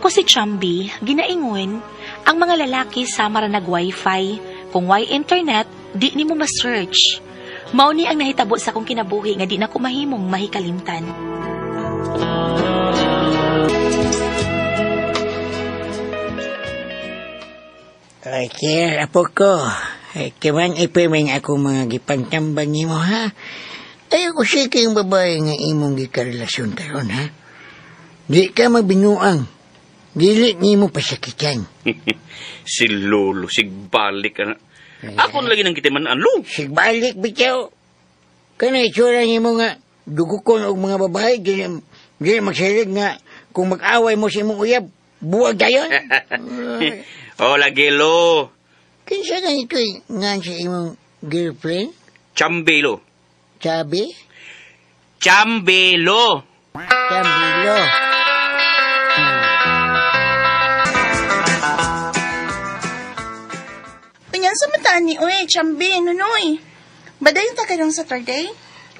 Nako si Chambi, ginaingon, ang mga lalaki sama ra nag-wifi. Kung why internet, di nimo ma-search. Mao ni ang nahitabo sa akong kinabuhi nga di na ko mahimong mahikalimtan. Ay, Kier, apo ko. Ay, kiman ipiming ako mga gipangtambang nimo, ha? Ayaw ko siya kayong babae nga imong gikarelasyon karon, ha? Di ka magbinuang. Dili nimo pasakitan. Si Lolo, sigbalik ka na. Ako na lagi ng kitiman, lo. Sigbalik, bitaw. Kana itsura nimo nga dugukon og mga babae, dili magsilig nga kung mag-away mo sa imong uyab, buwag dayon. Oh, lagi, lo. Kinsa na ito nga sa imong girlfriend? Chambelo. Chabi? Chambelo. Chambelo. Tingnan sa mata ni, uy, Chambi, Nunoy. Badayon ta karong Saturday?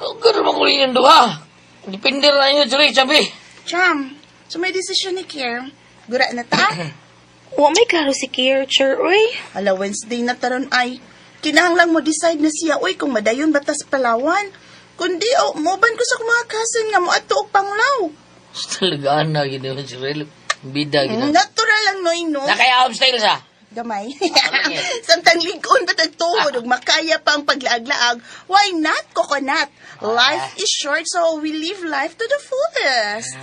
Oh, gano'n ba kulit yung duha? Depende na yun, sorry, Chambi. Cham, so may desisyon ni Kier. Gura na ta? Wa may klaro si Kier, Cher, uy. Ala, Wednesday na taron ay. Kinahanglang mo decide na siya, uy, kung madayon batas Palawan. Kundi, oh, moban ko sa mga cousin nga mo ato og panglaw. Talagaan na, ginawa si Rel. Bida, ginawa. Natural lang, Noy, no? Nakaya style sa? Gamay. Samtang ligon ba tagtuhod ug makaya pa ang paglaag-laag, why not coconut? Life is short, so we live life to the fullest.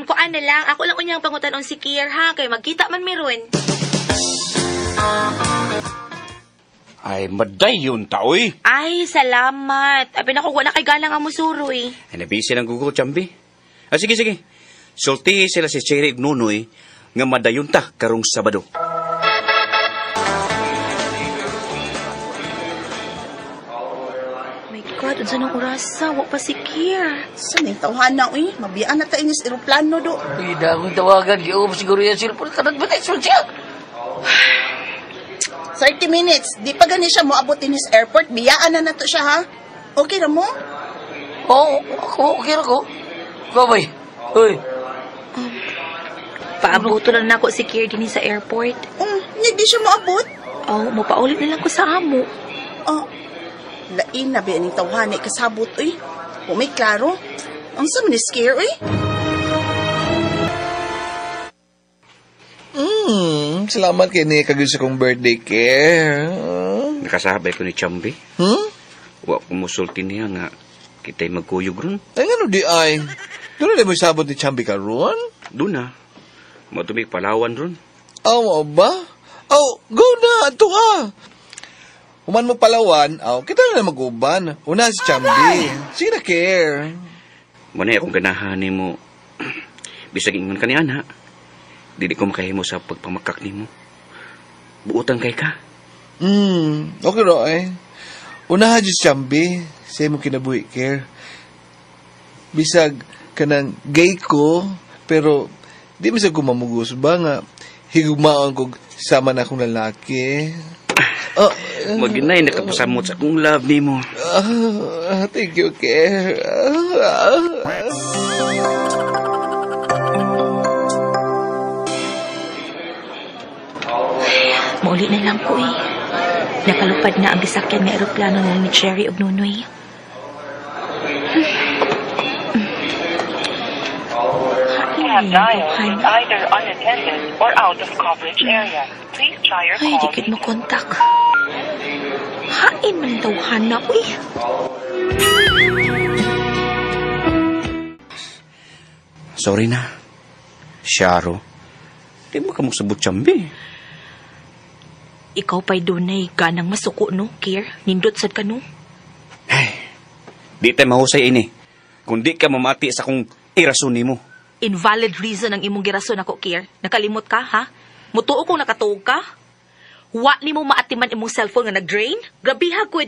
Kuan na lang, ako lang unyang pangutan-on si Kier, ha? Kay magkita man meron. Ay, madayon ta, oy. Ay, salamat. Abi na ko, wala kay galang ang musuroy. Ay, nabisi ng Google, Chambi. Ah, sige, sige. Sultihi sila si Cherry ug Nunoy nga madayon ta karong Sabado. My God, unsa nang orasa? Wa pa si Kier. Sa may tawhana, uy. Mabiyaan na ta inis eroplano do. Bida akong tawagan. Giup siguro yung cellphone. Kanad ba tayo siya? 30 minutes. Di pa gani siya moabot inis airport. Biyaan na nato siya, ha? Okay ra mo? Oo, ako, okay ra ko. Ikaw, boy. Uy. Paabuto lang nako si Kier dinhi sa airport. Hindi siya moabot? Oh, mopaulit na lang ko sa amo. Oh, lain na ba yung tawhana kasabot, uy. O may klaro. Ang sa man ni Kier, uy. Salamat kay niya kagud sa kong birthday, Kier. Nakasabay ko ni Chambi. Wa ko musulti niya nga kita'y magkuyog ron. Ay, ngano di ay? Doon na mo sabot ni Chambi karon? Doon na. Matumig Palawan ron. Aw, mao ba? Aw, go na! Ato ha! Human mo Palawan, aw, kita na mag-uban. Una si Chambi. Sige na, Kier. Manay akong ganahan ni mo. Bisag ingon ka ni ana. Dili ko makahimo sa pagpamakak nimo. Buotan kay ka. Okay ro eh. Unahan si Chambi. Sa imong kinabuhi, Kier. Bisag kanang gay ko, pero di man sa gumamugos ba nga higugmaon kog sama na akong lalaki. Oh, Maginay nakapasamot sa akong love nimo. Thank you, Kier. Mauli na lang ko eh. Nakalupad na ang gisakyan nga eroplano nila ni Cherry ug Nunoy. You have dialed is either unattended or out of coverage area. Please try your Ay, call di kid mo kontak. Hain man daw hanap, uy. Sorry na. Sharo. Di mo ka mosabot, Chambi. Ikaw pa'y dunay ganang masuko, no, Kier? Nindot sad ka, no? Ay, di tayo mahusay ini. Kung di ka mamati sa kong irason nimo. Invalid reason ang imong girason ako, Kier. Nakalimot ka, ha? Mutuo kung nakatuog ka? Wa nimo maatiman imong cellphone nga nag-drain? Grabiha, gud.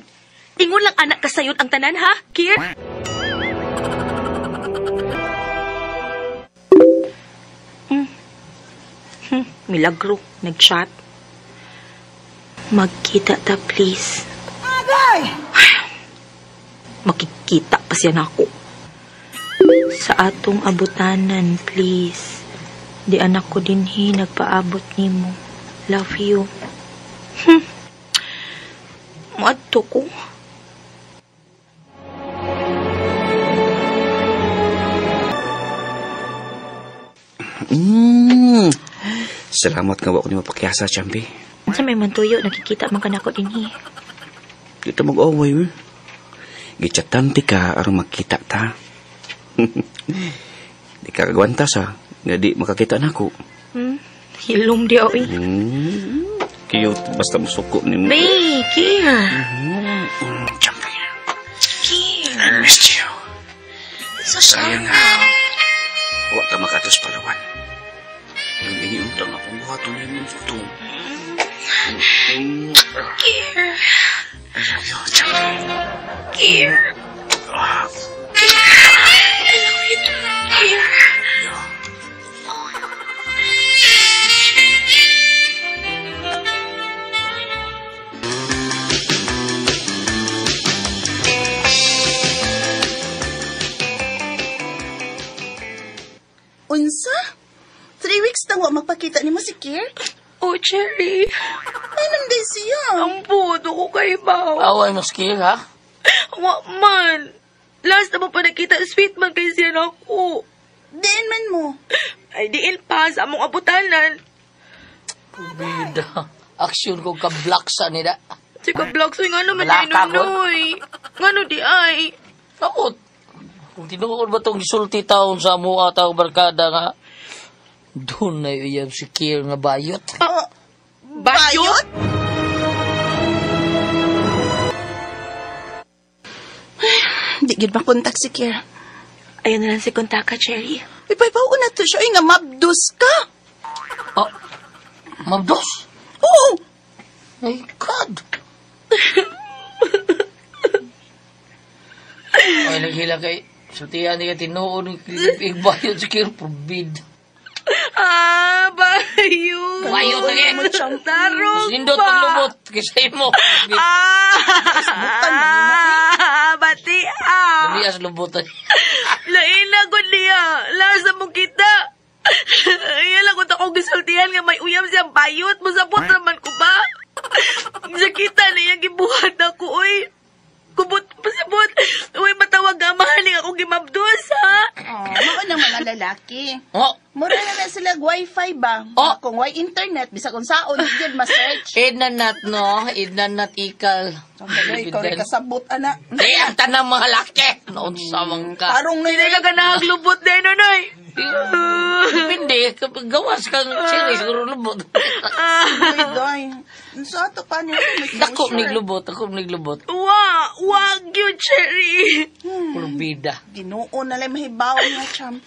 Ingon lang anak kasayon ang tanan, ha, Kier? Milagro, nag-chat. Magkita ta, please. Agay! Makikita pa siya nako. Sa atong abutanan, please. Di anak ko dinhi nagpaabot nimo. Love you. Muadto ko. Salamat nga wa ko nimo pakyasa, Chambi. Sa may mantuyo, nakikita man ka nako dinhi. Dito mag-away, eh. Gichatan ti ka aron magkita ta. Di ka kagwanta sa nga di makakita nako. Hilom di oy. Cute basta musuko nimo. Bay, Kier. Chambi. Kier. I missed you. So Sayang nga. Wa ta makatos Palawan. Yung iniuntang akong buhaton nimo ito. Kier. I love you, Chambi. Kier. I love you too, Kier. Unsa? 3 weeks nang wa magpakita nimo si Kier? Oh, Cherry. Anong day siya? Ang puto ko kay Bao. Away mo si Kier, ha? Wa man. Last na mo pa nakita, sweet man kay siya nako. Diin man mo. Ay, diin pa sa among abutanan. Pubida. Aksyon ko ka-block sa nila. Si ka-block, so nga naman ay Wala ka, nunoy. Nga no di ay. Takot. Kung tinuod ba itong gisulti taon sa mua tao barkada nga, doon na iyab si Kier nga bayot. Bayot? Di gid makontak si Kier. Ayun na lang si Kontaka, Cherry. Ipaypaw na to siya. Ay nga, mabdos ka. Oh, mabdos? Oo. My God. Ay, naghila kay sultihan ni ka tinuod ni igbayot si Kier, forbid. Ah, bayot. Bayot lagi. Tarong Nindot pa. paglubot kaysa imo. Ah, bati ah. Dali as lubutan. Lain na ko niya. Lasa mo kita. Iyan lang ko akong gisultihan nga may uyam siya bayot. Musapot naman ko ba? Sa kita na iyang gibuhat ako, uy. Kubot, pasabot. Uy, matawag nga mahaling akong gimabdos, ha? Oh, mao nang mga lalaki. Oh. Mura na na sila wifi ba? Oh. Kung way internet, bisag kung saon, di gyud ma-search. Idna nat, no? Idna nat ikal. Okay, ikaw rin kasabot, ana. Eh, ang tanang mga laki. Noon samang ka. Tarong na Hindi ka ganahaglubot din, nonoy. Hindi, kapag gawas kang cherry, siguro lubot. Uy, doy. Sa ato pa niyo, may Dako closure. niglubot, dako niglubot. Wa, wag yun, Cherry. Purbida. Ginoo na lang mahibaw nga, champ.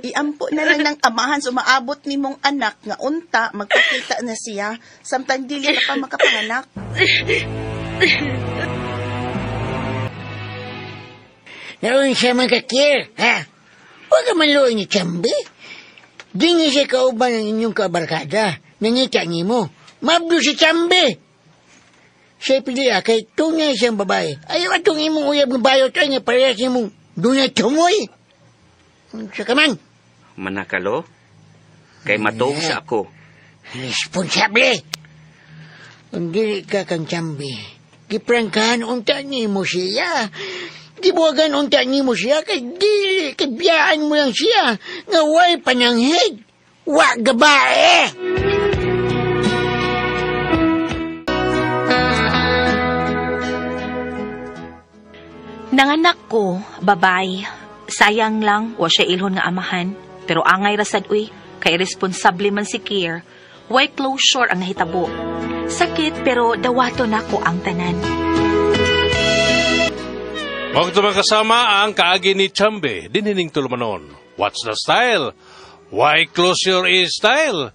Iampo na lang ng amahan sumaabot ni mong anak nga unta, magpakita na siya, samtang dili ka pa makapanganak. Naroon siya man ka, Kier, ha? Huwag ka man luoy ni Chambi. Di niya siya kauban ng inyong kabarkada. Nangita ni mo. Mabdo si Chambi. Siya pili kay tunay siyang babae. Ayaw atong imong uyab ng bayot ay nga parehas imong dunay tumoy. Siya ka man. Manakalo? Kay matuog sa ako. Responsable. Ang dili ka kang Chambi. Giprangkahan unta nimo siya. Gibuwagan unta nimo siya kay dili kay biyaan mo lang siya nga way pananghid. Wa gabae. Nanganak ko, babay. Sayang lang, wa siya ilhon nga amahan. Pero angay rasad uy, kay responsable man si Kier. Way closure ang nahitabo. Sakit pero dawato nako ang tanan. Huwag kasama ang kaagi ni Chambe, dinhining tulumanon. What's the style? Why close your ears style?